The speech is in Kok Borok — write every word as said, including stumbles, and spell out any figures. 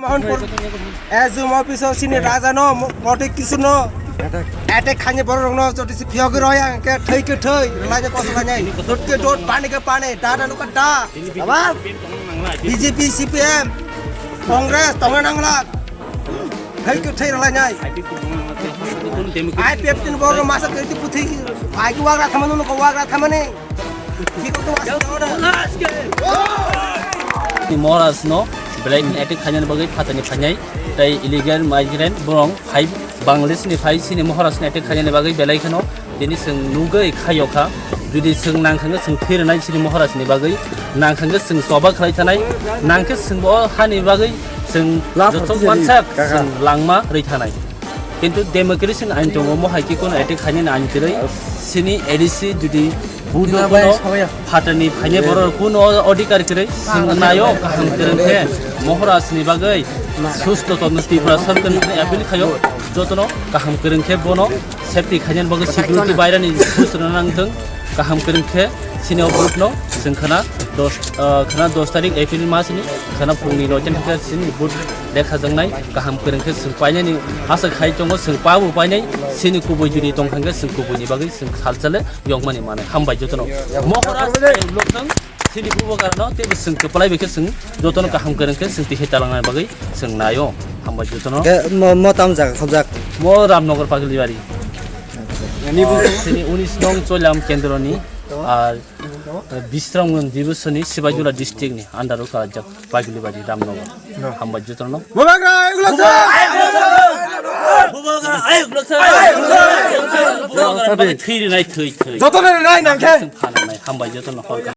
Mohanpur, S D M office o sini raja no, mo-, mote kisu no, attack khani borok no, jodi si phiyok roi ang ke thoi ke thoi, lai ke kosa lai nai, dot ke dot, pani ke pani, da da nuka da. Baba, B J P, C P M, Congress, tonga nangla, thoi ke thoi lai nai. I P F tin borok masa ke ti puthi, ai ki wagra thamani no, wagra thamani. Ni Maharaj no belai attack khainani bagwi phatani phainai, tei illegal migrant borong phai Bangladesh ni phai sini Maharaj ni attack khainani bagwi belai kheno tini chwng nugwi khayo kha. Jodi chwng nang kha, chwng thirnai sini Maharaj ni bagwi nang kha, chwng choba khlai thanai, nang khe chwng bo hani bagwi chwng jotok mansak chwng langma rwi thanai. Kintu democracy ni ain tongo, mo hai khe kono attack khainani ain kwrwi. Sini A D C jodi budo kono phatani phainai borok kono odhikar kwrwi, chwng nayo kaham kwrwng khe Maharaj ni bagwi susto tongno Tripura sarkar ni appeal khayo, jotono kaham kwrwng khe bono safety khainani bagwi security bairani force rwna nangthwng, kaham kwrwng khe sini o vote no chwng khana dos, ah, khana dos tarik April mas ni khana phungni noita thangkhe sini vote lekha jaknai, kaham kwrwng khe chwng painani asa khai tongo, chwng pa bo painai, sini kubui jodi tong thangkhe chwng kubui ni bagwi chwng salchale yokmani manai. Hambai jotono. Mohora loktong sini bubo karano tei chwng kwplai bai khe chwng jotono kaham kwrwng khe chwng tihai talangnani bagwi chwng naio. Hambai jotono. Ke mo, mo tam jaga khobjak? Mo Ramnagar Paglibari. Sini unis nong Choilam kendroni, ar Bisramganj Divishoni Sibaijula district ni under o kalajak Paglibari Ramnagar. Hambai jotono. Bubagra ayuk loksa. Bubagra ayuk loksa. Bubagra bagwi thwi rinai thwi thwi. Jotono rinai nangkhe. Phananai hambai jotono.